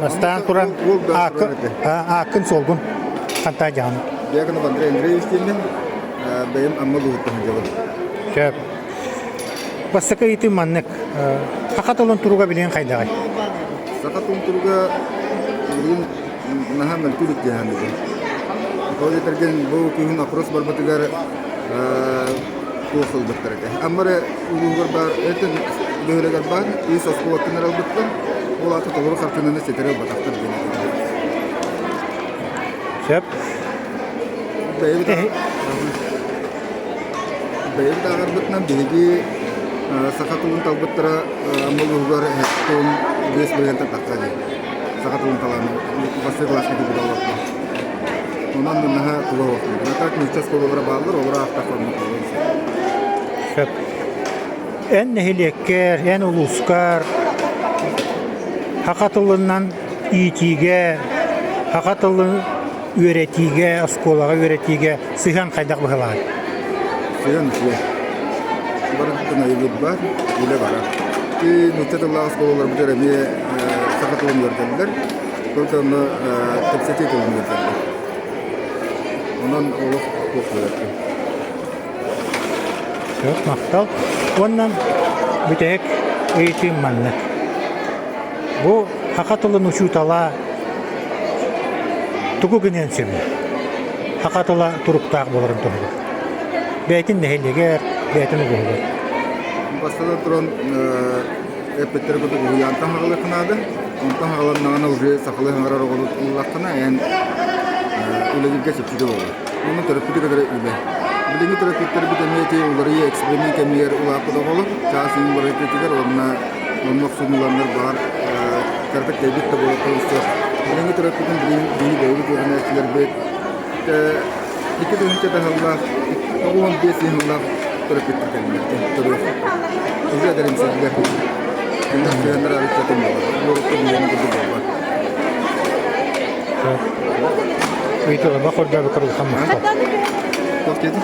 Бастаан туран ааккын-суолгун хантаа дьаһан. Дьяконов Андрей Андреевич диэммин, бэйэм Амма улууһуттан сылдьабын. Сөп. Бастакы ыйытыым маннык. Саха тылын туруга билигин хайдаҕый? Саха тылын туруга билигин наһаа мөлтүү илик диэххэ наада. Ол этэргин бу күһүн опрос барбытыгар туох ылбыттар этэ. Амма эрэ улууһугар баар, өтөн бөһүөлэгэр баар үс оскуолаттан эрэ ылбыттар. Ол аата толору хартыынаны ситэри ылбатахтар диэн этилэр. Сөп. Бэйэбит бэйэбит ааҕарбытынан биһиги саха тылын талбыттара Амма улууһугар 75 бырыһыантан тахса диэн. Саха тылын талаан бастакы кылааска киирбит олордо. Онон наһаа тула олохтуйбут. А так нуучча оскуолалара бааллар, олор аахтахха оннук буолуон сөп. Сөп. Эн нэһилиэккэр, эн улуускар саха тылынан иитиигэ, саха тылын үөрэтиигэ, оскуолаҕа үөрэтиигэ сыһыан хайдах быһылаан? Сыһыан үчүгэй. Барытын айылыыр бар, үлэ барар. Нуучча тыллаах оскуолаларбытыгар эмиэ саха тылын үөрэтэллэр. Только онно кэпсэтии тылын үөрэтэллэр. Онон олох туох буолар. Сөп, махтал. Уонна бүтэһик ыйытыым маннык. Бу саха тылын учуутала тугу гыныан сөбүй? Саха тыла туруктаах буоларын туһугар. Бэйэтин нэһилиэгэр, бэйэтин улууһугар. Бастатан туран эппиттэрэ курдук уһуйаантан хаҕалыахха наада. Онтон хаҕаланнаҕына уже сахалыы саҥарар оҕону ыллаххына эн үлэлииргэ чэпчэки буолар. Уонна төрөппүтү кытары үлэ. Билиҥҥи төрөппүттэрбит эмиэ ити уларыйыы эксперимент кэмигэр улааппыт оҕолор чаас иһин уларыйыытыгар уонна онно охсунуланнар баар кыратык тэйбит да буолуохтарын сөп. Билиҥҥи төрөппүтүн билигин биһиги бэйэбит үөрэнээччилэрбит 2000 таһыллаах, 95 сыһыллаах төрөппүттэр кэллилэр. Төрүөх. Уже эдэримсэйдилэр. Кинилэр сыһыаннара арыыччатын буолар. Уорукка билиэн курдук буолбат. Ыйытылыма хордообуккар улахан махтал. Туох диэтиҥ?